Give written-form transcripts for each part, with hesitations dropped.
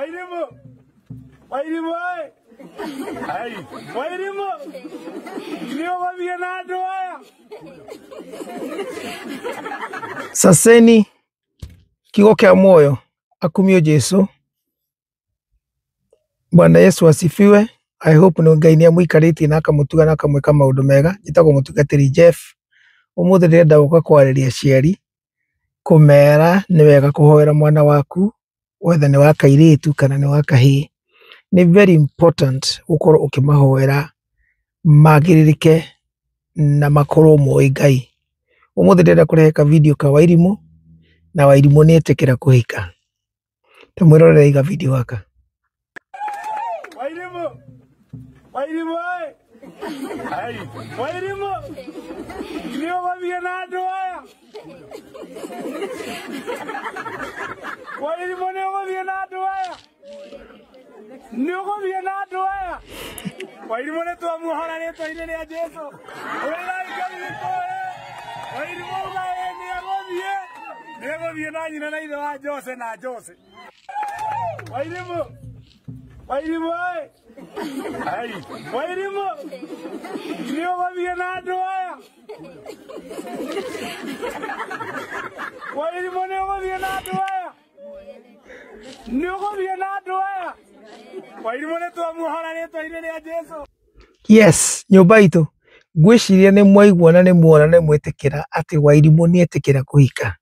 Wairimu. Wairimu ĩ. Ai, Wairimu. Nĩ ũgũthiĩ na andũ aya. Saseni kiugo kĩa muoyo akumio Jesu. Bwana Yesu asifiwe. I hope nĩ Ngai nĩ amũikarĩtie na akamũtuga na akamwĩka maũndũ mega. Njĩtagwo mũtungatĩri Jeff. Ũmũthĩ ndĩrenda gũka kwarĩria aciari kũmera nĩ wega kũhoera mwana waku whether nĩ wa kairĩtu kana nĩ wa kahĩĩ. Nĩ very important gũkorwo ũkĩmahoera magĩrĩrĩke na makorwo moĩ Ngai. Ũmũthĩ ndĩrenda kũrehe ka video ka Wairimũ na Wairimũ nĩ etĩkĩra kũhika. Ta mwĩrorerei ga video gaka. Wairimu. Wairimu ĩ. Ai, Wairimu. Nĩ ũgũthiĩ na andũ aya. Wairimu nĩ ũgũthiĩ na andũ aya. Nĩ ũgũthiĩ na andũ aya. Wairimu nĩ twamuohora rĩtwa-inĩ rĩa Jesu. Ũrĩrai Ngai witũ ĩ. Wairimu auga ĩ nĩ egũthiĩ. Nĩ egũthiĩ na nyina na ithe wa Jose na Jose. Wairimu. Wairimu ĩ. Ai, Wairimu. Nĩ ũgũthiĩ na andũ aya. Wairimu nĩ ũgũthiĩ na andũ aya. Nĩ ũgũthiĩ na andũ aya. Wairimu nĩ twamuohora rĩtwa-inĩ rĩa Jesu. Yes, nyũmba itũ ngwĩciria nĩ mwaigua na nĩ muona nĩ mwĩtĩkĩra atĩ Wairimũ nĩ etĩkĩra kũhika.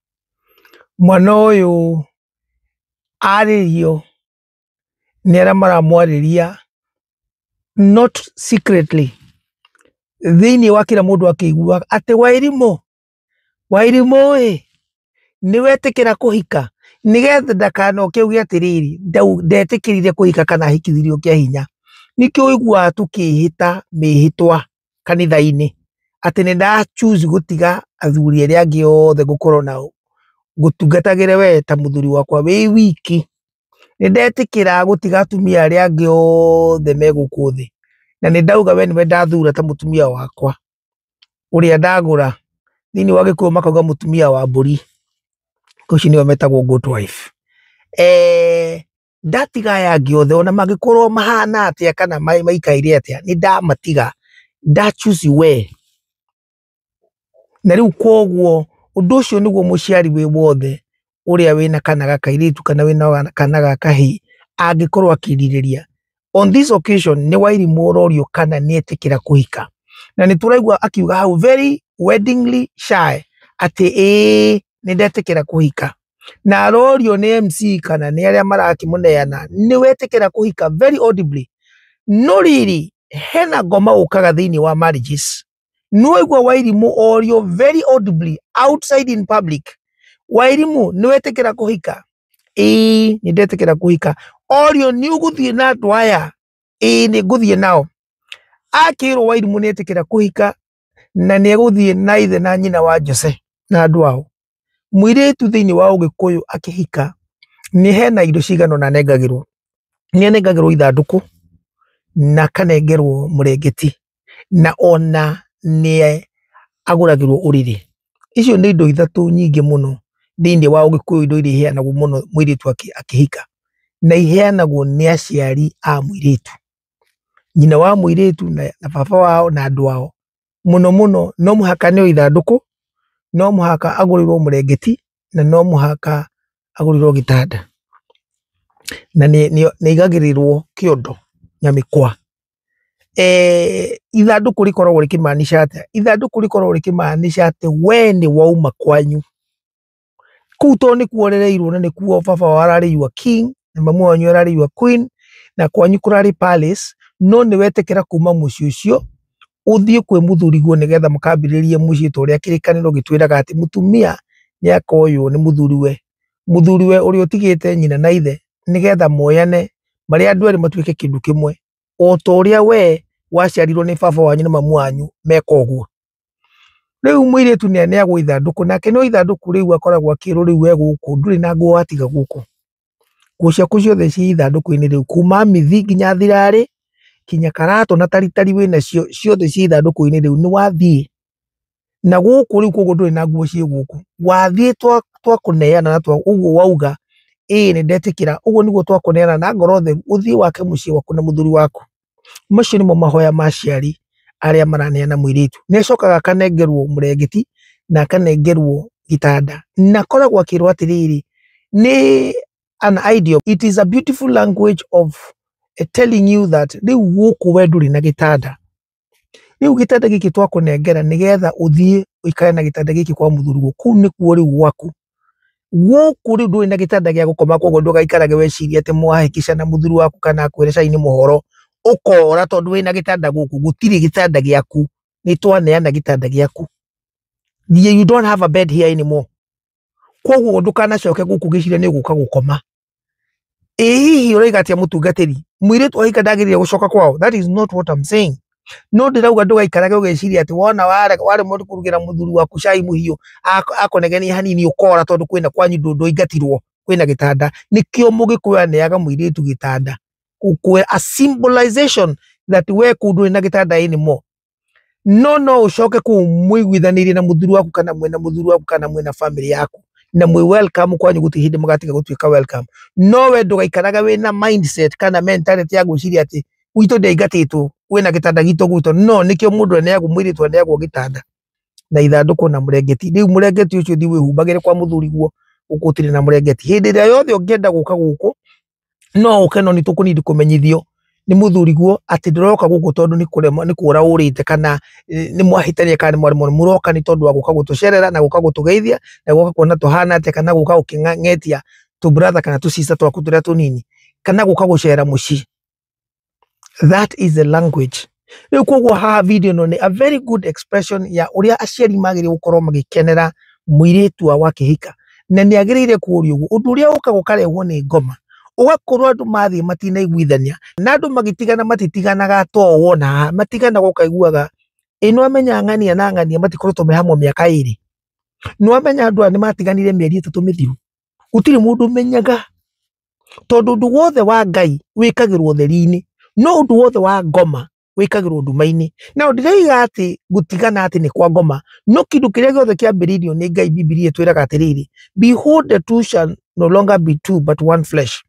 Mwana ũyũ arĩrio nĩ arĩa maramwarĩria not secretly thĩinĩ wa kila mũndũ akĩiguaga atĩ Wairimũ, Wairimũ ĩ nĩ wetĩkĩra kũhika nĩgetha ndakanoke uge atĩrĩrĩ ndetĩkĩrire kũhika kana hikithirio kĩa hinya. Nĩkĩo ũiguaga tũkĩhĩta mĩhĩtwa kanitha-inĩ atĩ nĩ nda choose gũtiga athuri arĩa angĩ othe ngũkorwo nao ngũtungatagĩre we ta mũthuri wakwa wĩ wiki. Nĩ ndetĩkĩra gũtiga atumia arĩa angĩ othe me gũkũ thĩ na nĩ ndauga we nĩwe ndathura ta mũtumia wakwa ũrĩa ndagũra. Thĩinĩ wa Gĩkũyũ makauga mũtumia wa mbũri, ũcio nĩwe metagwo good wife. Ndatiga aya angĩ othe ona mangĩkorwo mahana atĩa kana maikaire atĩa nĩ ndamatiga, nda choose we. Na rĩu koguo ũndũ ũcio nĩguo mũciari wĩ wothe ũrĩa wĩna kana ga kairĩtu kana wĩna kana ga kahĩĩ angĩkorwo akĩrirĩria. On this occasion nĩ Wairimũ ũrorio kana nĩ etĩkĩra kũhika. Na nĩ tũraigua akiuga hau very weddingly shy atĩ ĩĩ nĩ ndetĩkĩra kũhika. Na arorio nĩ MC kana nĩ arĩa marakĩmũneana nĩ wetĩkĩra kũhika very audibly. No rĩrĩ hena ngoma ũkaga thĩinĩ wa marriages. Nĩ waigua Wairimũ orio very audibly outside in public. Wairimũ nĩ wetĩkĩra kũhika? Ĩĩ nĩ ndetĩkĩra kũhika. Orio nĩ ũgũthiĩ na andũ aya? Ĩĩ nĩ ngũthiĩ nao. Akĩrwo Wairimũ nĩ etĩkĩra kũhika na nĩ egũthiĩ na ithe na nyina wa Jose na andũ ao. Mũirĩtu thĩinĩ wa Ũgĩkũyũ akĩhika nĩ hena indo cigana ũna anengagĩrwo. Nĩ anengagĩrwo ithandũkũ na akanengerwo mũrengeti na ona nĩ agũragĩrwo ũrĩrĩ. Icio nĩ indo ithatũ nyingĩ mũno thĩinĩ wa Ũgĩkũyũ, indo iria iheanagwo mũno mũirĩtu akĩhika na iheanagwo nĩ aciari a mũirĩtu, nyina wa mũirĩtu na baba wao na andũ ao. Mũno mũno no mũhaka nĩo ithandũkũ, no mũhaka agũrĩrwo mũrengeti na no mũhaka agũrĩrwo gĩtanda na nĩ aigagĩrĩrwo kĩondo nyamĩkwa. Ithandũkũ rĩkoragwo rĩkĩmaanisha atĩa? Ithandũkũ rĩkoragwo rĩkĩmaanisha atĩ we nĩ wauma kwanyu kũu tondũ nĩkuo ũrereirwo na nĩkuo baba wao ararĩ your king na mamu wanyu ararĩ your queen na kwanyu kũrarĩ palace, no nĩ wetĩkĩra kuma mũciĩ ũcio ũthiĩ kwĩ mũthuriguo nĩgetha mũkambĩrĩrie mũciĩ ta ũrĩa kĩrĩkanĩro gĩtwĩraga atĩ mũtumia nĩ akoywo nĩ mũthuriwe, mũthuriwe ũrĩa ũtigĩte nyina na ithe nĩgetha moyane marĩ andũ erĩ matuĩke kĩndũ kĩmwe o ta ũrĩa we waciarirwo nĩ baba wanyu na mamu wanyu meka ũguo. Rĩu mũirĩtu nĩ aneagwo ithandũkũ nake no ithandũkũ rĩu akoragwo akĩrwo rĩu we gũkũ ndũrĩ na nguo watiga gũkũ. Nguo ciaku ciothe ciĩ ithandũkũ-inĩ rĩu kuma mithi nginya thirarĩ kinya karatũ na taritari wĩnacio ciothe ciĩ ithandũkũ-inĩ rĩu nĩ wathiĩ na gũkũ rĩu koguo ndũrĩ na nguo ciĩ gũkũ wathiĩ twakũneana na ũguo wauga Ĩĩ nĩ ndetĩkĩra. Ũguo nĩguo twakũneana na ngoro theru ũthiĩ wake mũciĩ waku na mũthuri waku. Macio nĩmo mahoya ma aciari arĩa maraneana mũirĩtu. Nĩ acokaga akanengerwo mũrengeti na akanengerwo gĩtanda, na akoragwo akĩrwo atĩrĩrĩ, nĩ an idiom. It is a beautiful language of telling you that rĩu gũkũ we ndũrĩ na gĩtanda. Rĩu gĩtanda gĩkĩ twakũnengera nĩgetha ũthiĩ ũikare na gĩtanda gĩkĩ kwa mũthuriguo, kũu nĩkuo rĩu gwaku. Gũkũ rĩu ndũrĩ na gĩtanda gĩa gũkoma, koguo ndũgaikarage wecirie atĩ mwahĩkĩca na mũthuri waku kana akwĩre cai nĩ mũhoro ũkora tondũ wĩna gĩtanda gũkũ. Gũtirĩ gĩtanda gĩaku, nĩ twaneana gĩtanda gĩaku. You don't have a bed here anymore. Koguo ndũkanacoke gũkũ gĩciria nĩ ũgũka gũkoma. Ĩ hihi ũroiga atĩa mũtungatĩri? Mũirĩtu ahika ndagĩrĩire gũcoka kwao? That is not what I'm saying. No ndĩrauga ndũgaikarage ũgeciria atĩ wona waremwo nĩ kũrugĩra mũthuri waku cai mũhiũ akũnegenia hanini ũkora tondũ kwĩna kwanyu ndũingatirwo kwĩna gĩtanda. Nĩkĩo mũgĩkũyũ aneaga mũirĩtu gĩtanda. Gũkũĩ a symbolization that we kũu ndũrĩ na gĩtanda anymore. No no ũcoke kũu mũiguithanĩirie na mũthuri waku kana mwĩna mũthuri waku kana mwĩna family yaku na mwĩ welcome kwanyu, gũtirĩ hĩndĩ mũgatiga gũtuĩka welcome. No we ndũgaikarage wĩna mindset kana mentality ya gwĩciria atĩ gwitũ ndiaingatĩtwo kwĩna gĩtanda gitũ gwitũ. No nĩkĩo mũndũ aneagwo, mũirĩtu aneagwo gĩtanda na ithandũkũ na mũrengeti. Rĩu mũrengeti ũcio ũthiĩ wĩhumbagĩre kwa mũthuriguo, gũkũ gũtirĩ na mũrengeti. Hĩndĩ ĩrĩa yothe ũngĩenda gũka gũkũ no ũke, no nĩ tũkũnindi kũmenyithio nĩ mũthuriguo atĩ ndũroka gũkũ tondũ nĩ kũremwo nĩ kũra ũrĩte kana nĩ mwahĩtania kana nĩ mwaremwo. Mũroka nĩ tondũ wa gũka gũtũcerera na gũka gũtũgeithia na gũka kuona tũhana atĩa kana gũka gũkĩng'etia tũ brother kana tũ sister twaku tũrĩa tũnini kana gũka gũcera mũciĩ. That is the language. Rĩu koguo haha video ĩno nĩ a very good expression ya ũrĩa aciari magĩrĩire gũkorwo magĩkenera mũirĩtu wao akĩhika, na nĩ agĩrĩire kũũrio ũguo. Ũndũ ũrĩa ũkaga ũkarehwo nĩ ngoma, ũgakorwo andũ mathiĩ matinaiguithania na andũ magĩtigana matitiganaga to wona haha, matiganaga ũkaiguaga ĩ nĩwamenya ng'ania na ng'ania matikoretwo me hamwe mĩaka ĩrĩ, nĩwamenya andũ aya nĩmatiganire mĩeri 3 mĩthiru. Gũtirĩ mũndũ ũmenyaga, tondũ ũndũ wothe wa Ngai wĩkagĩrwo ũtheri-inĩ, no ũndũ wothe wa ngoma wĩkagĩrwo nduma-inĩ. Na ndĩroiga atĩ gũtigana atĩ nĩ kwa ngoma, no kĩndũ kĩrĩa gĩothe kĩambĩrĩirio nĩ Ngai, Bibilia ĩtwĩraga atĩrĩrĩ, behold the two shall no longer be two but one flesh,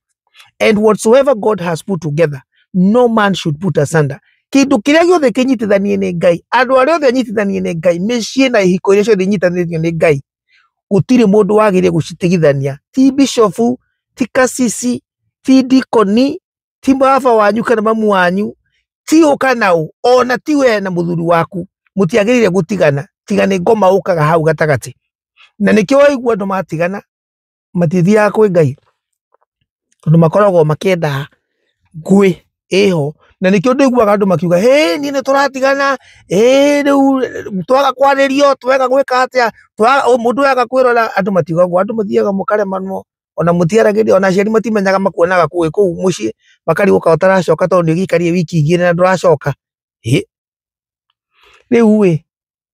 and whatsoever God has put together no man should put asunder. Kĩndũ kĩrĩa gĩothe kĩnyitithanie nĩ Ngai, andũ arĩa othe anyitithanie nĩ Ngai, mĩciĩ na ihiko iria ciothe inyitanĩtio nĩ Ngai, gũtirĩ mũndũ wagĩrĩire gũcitigithania. Ti bishofu, ti kasisi, ti dikoni, ti baba wanyu kana mamu wanyu, ti ũ kana ũ, ona ti we na mũthuri waku, mũtiagĩrĩire gũtigana. Tiga nĩ ngoma ũkaga hau gatagatĩ. Na nĩkĩo waigua andũ matigana matithiaga kwĩ Ngai, tondũ makoragwo makĩenda ngũĩ ĩho. Na nĩkĩo ndĩiguaga andũ makiuga hĩ niĩ nĩ tũratigana, ĩ rĩu twaga kwarĩrio, twega gwĩka atĩa, mũndũ aga kwĩrora. Andũ matiugaga ũguo, andũ mathiaga mũkaremanwo, ona mũtiaragĩria, ona aciari matimenyaga, makuonaga kũu kũu mũciĩ makarigwo kaĩ ũtaracoka tondũ nĩ ũgĩikarire wiki 2 na ndũracoka. Ĩ rĩu ĩ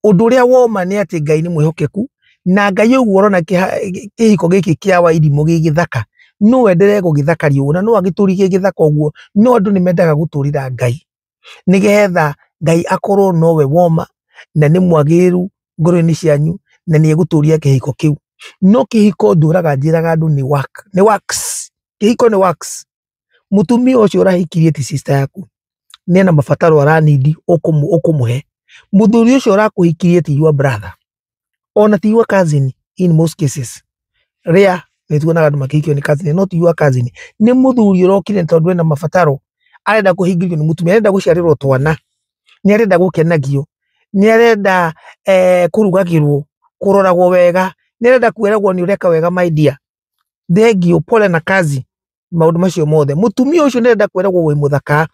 ũndũ ũrĩa woma nĩ atĩ Ngai nĩ mwĩhokeku, na Ngai ũguo ũrona kĩhiko gĩkĩ kĩa Wairimũ gĩ gĩthaka, no endelee gũgĩthakaria ũguo na no agĩtũrie gĩ gĩthaka ũguo, no andũ nĩ mendaga gũtũrĩra Ngai nĩgetha Ngai akorwo nowe woma na nĩ mwagĩrĩru ngoro-inĩ cianyu na nĩ egũtũria kĩhiko kĩu. No kĩhiko ndũraga njĩraga andũ nĩ work, nĩ works. Kĩhiko nĩ works. Mũtumia ũcio ũrahikirie ti sister yaku, nĩ ena mabataro aranindi ũkũmũhe. Mũthuri ũcio ũrakũhikirie ti your brother, ona ti your cousin in most cases. Rare nĩ tuonaga andũ makĩhikio nĩ cousin, not your cousin. Nĩ mũthuri ũrokire tondũ ena mabataro arenda kũhingĩrio nĩ mũtumia, arenda gũciarĩrwo twana, nĩ arenda gũkenagio, nĩ arenda kũrugagĩrwo, kũroragwo wega, nĩ arenda kwĩragwo nĩ ũreka wega my dear, thengio, pole na kazi, maũndũ macio mothe. Mũtumia ũcio nĩ arenda kwĩragwo wĩ mũthaka,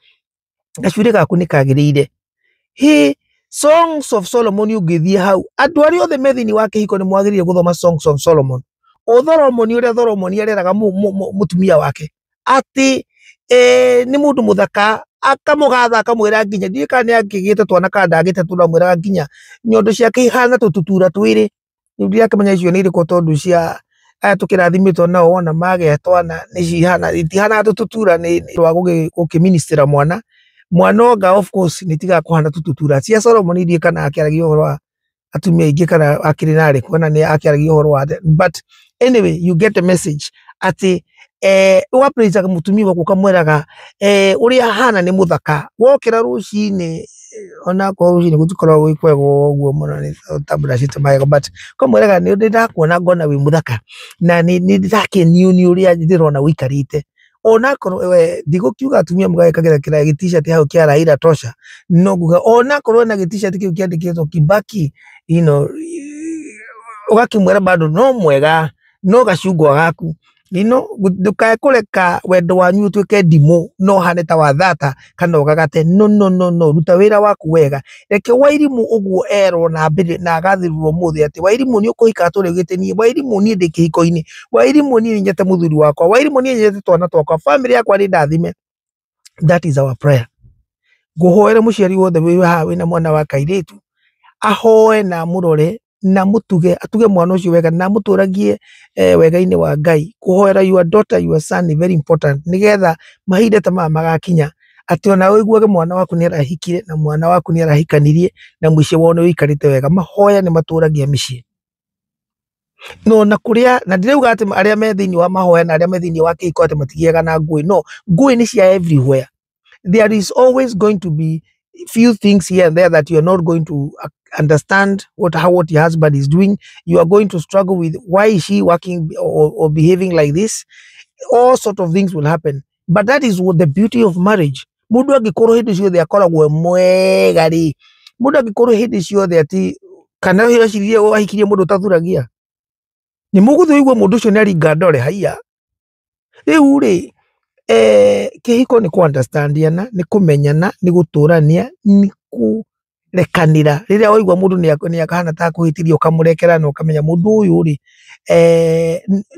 gacuĩrĩ gaku nĩ kagĩrĩire. Hĩ, Songs of Solomon ũngĩthiĩ hau, andũ arĩa othe me thĩinĩ wa kĩhiko nĩ mwagĩrĩire gũthoma Songs of Solomon. O Solomon ũrĩa Solomon areraga mũtumia wake atĩ nĩ mũndũ mũthaka, akamũgatha akamwĩra nginya ndiũĩ kana nĩ akĩgĩte twana kana ndagĩte, tondũ amwĩraga nginya nyondo ciake ihana tũtutura twĩrĩ. Rĩu ndirakĩmenya icio nĩ irĩkũ tondũ cia aya tũkĩrathimĩtwo nao wona magĩa twana nĩ cihana itihanaga tũtutura, nĩ wa gũkĩministĩra mwana. Mwana onga of course nĩ tigaga kũhana tũtutura. Cia Solomon ndiũĩ kana akĩaragia ũhoro wa atumia aingĩ kana akĩrĩ na arĩkũ kana nĩ akĩaragia ũhoro wa, but anyway you get the message atĩ Ũga mũtumia waku ũkamwĩraga ũrĩa ahana nĩ mũthaka. Wokĩra rũcinĩ, onakorwo rũcinĩ gũtikoragwo gwĩ kwega ũguo mũno nĩ ũtamburacĩte magego, but ũkamwĩraga nĩ ndĩrakuona ngona wĩ mũthaka na nĩ ndĩrakenio nĩ ũrĩa ndĩrona ũikarĩte. Onakorwo we ndigũkiuga atumia mũgagĩkagĩra kĩrĩa gĩ-t-shirt hau kĩa Raila tosha, no nguga onakorwo ena gĩ-t-shirt kĩu kĩandĩkĩtwo Kibaki, ũgakĩmwĩra bado no mwega, no gacungwa gaku. Ndũkae kũreka wendo wanyu ũtuĩke ndimũ no ũhane ta wa thata kana ũgagate. No, no, no, no, ruta wĩra waku wega. Reke Wairimũ ũguo erwo na ambĩrĩrie na agathĩrĩrwo ũmũthĩ atĩ Wairimũ nĩ ũkũhika atũre augĩte niĩ Wairimũ niĩ ndĩ kĩhiko-inĩ, Wairimũ niĩ nyendete mũthuri wakwa, Wairimũ niĩ nyendete twana twakwa, famĩlĩ yakwa nĩ ndathime. That is our prayer. Ngũhoere mũciari wothe wĩ haha wĩna mwana wa kairĩtu ahoe na amũrore na mũtuge, atuge mwana ũcio wega na amũtũragie wega-inĩ wa Ngai. Kũhoera your daughter, your son ni very important nĩgetha mahinda ta maya magakinya atĩ ona ũiguage mwana waku nĩ arahikire na mwana waku nĩ arahikanirie na mũciĩ wao nĩ ũikarĩte wega. Mahoya nĩ matũragia mĩciĩ. No na kũrĩa na ndirauga atĩ arĩa me thĩinĩ wa mahoya na arĩa me thĩinĩ wa kĩhiko atĩ matigĩaga na ngũĩ, no ngũĩ nĩ cia everywhere. There is always going to be few things here and there that you are not going to understand what your husband is doing. You are going to struggle with why is she working or behaving like this. All sort of things will happen, but that is what the beauty of marriage. Mũndũ angĩkorwo hĩndĩ ciothe akoragwo e mwega rĩ, mũndũ angĩkorwo hĩndĩ ciothe ati kana wecirie wahikirie mũndũ ũtathuragia, nĩ mũgũthiĩ ũigue mũndũ ũcio nĩ aringa ndore haiya. Rĩu rĩ, kĩhiko nĩ kũ understandiana, nĩ kũmenyana, nĩ gũtũrania, nĩ kũrekanĩra. Rĩrĩa waigua mũndũ nĩ akahana ta akũhĩtĩria ũkamũrekera na ũkamenya mũndũ ũyũ rĩ,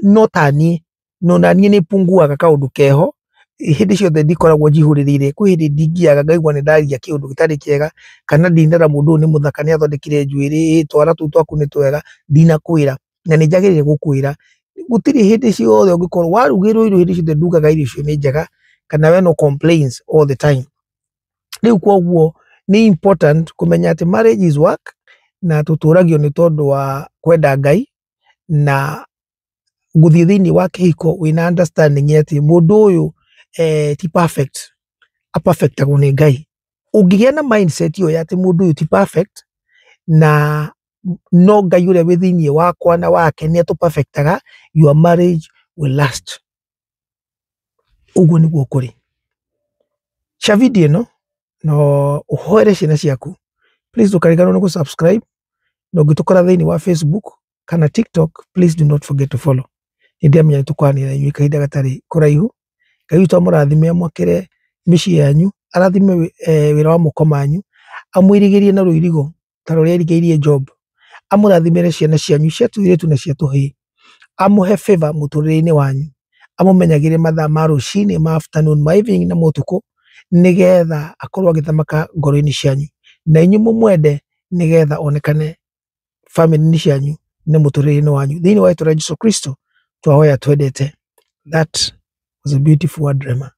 no ta niĩ, no naniĩ nĩ punguaga kaũndũ keho, hĩndĩ ciothe ndikoragwo njihũrĩrĩire. Kwĩ hĩndĩ ndingiaga ngaigua nĩ ndaria kĩũndũ gĩtarĩ kĩega kana ndinera mũndũ ũyũ nĩ mũthaka nĩ athondekire njuĩrĩ, twara tũu twaku nĩ twega, ndinakwĩra na nĩ njagĩrĩire gũkwĩra. Gũtirĩ hĩndĩ ciothe ũngĩkorwo warugĩrwo irio hĩndĩ ciothe ndugaga irio icio nĩ njega kana we no complains all the time. Rĩu koguo nĩ important kũmenya atĩ marriage is work na tũtũragio nĩ tondũ wa kwenda Ngai na gũthiĩ thĩinĩ wa kĩhiko wĩna understanding atĩ mũndũ ũyũ ti perfect, aperfectagwo nĩ Ngai. Ũngĩgĩa na mindset ĩyo ya atĩ mũndũ ũyũ ti perfect na no Ngai ũrĩa wĩ thĩinĩ wakwa na wake nĩ atũ-perfectaga, your marriage will last. Ũguo nĩguo kũrĩ. Share video ĩno no ũhoere ciana ciaku. Please ndũkariganĩrwo nĩ gũ-subscribe na ũngĩtũkora thĩinĩ wa Facebook kana TikTok, please do not forget to follow. Nĩ ndĩramenya nĩ tũkwaranĩria na inyuĩ kahinda gatarĩ kũraihu. Ngai witũ amũrathime amwakĩre mĩciĩ yanyu, arathime wĩra wa moko manyu, amũirigĩrie na rũirigo ta rũrĩa airigĩirie Job, amũrathimĩre ciana cianyu cia tũirĩtu na cia tũhĩĩ, amũhe favor mũtũrĩre-inĩ wanyu, amũmenyagĩre mathaa ma rũcinĩ, ma afternoon, ma evening na motukũ, nĩgetha akorwo agĩthamaka ngoro-inĩ cianyu, na inyuĩ mũmwende nĩgetha onekane famĩlĩ-inĩ cianyu na mũtũrĩre-inĩ wanyu. Thĩinĩ wa rĩtwa rĩa Jesũ Kristo twahoya twendete. That was a beautiful word, Rema.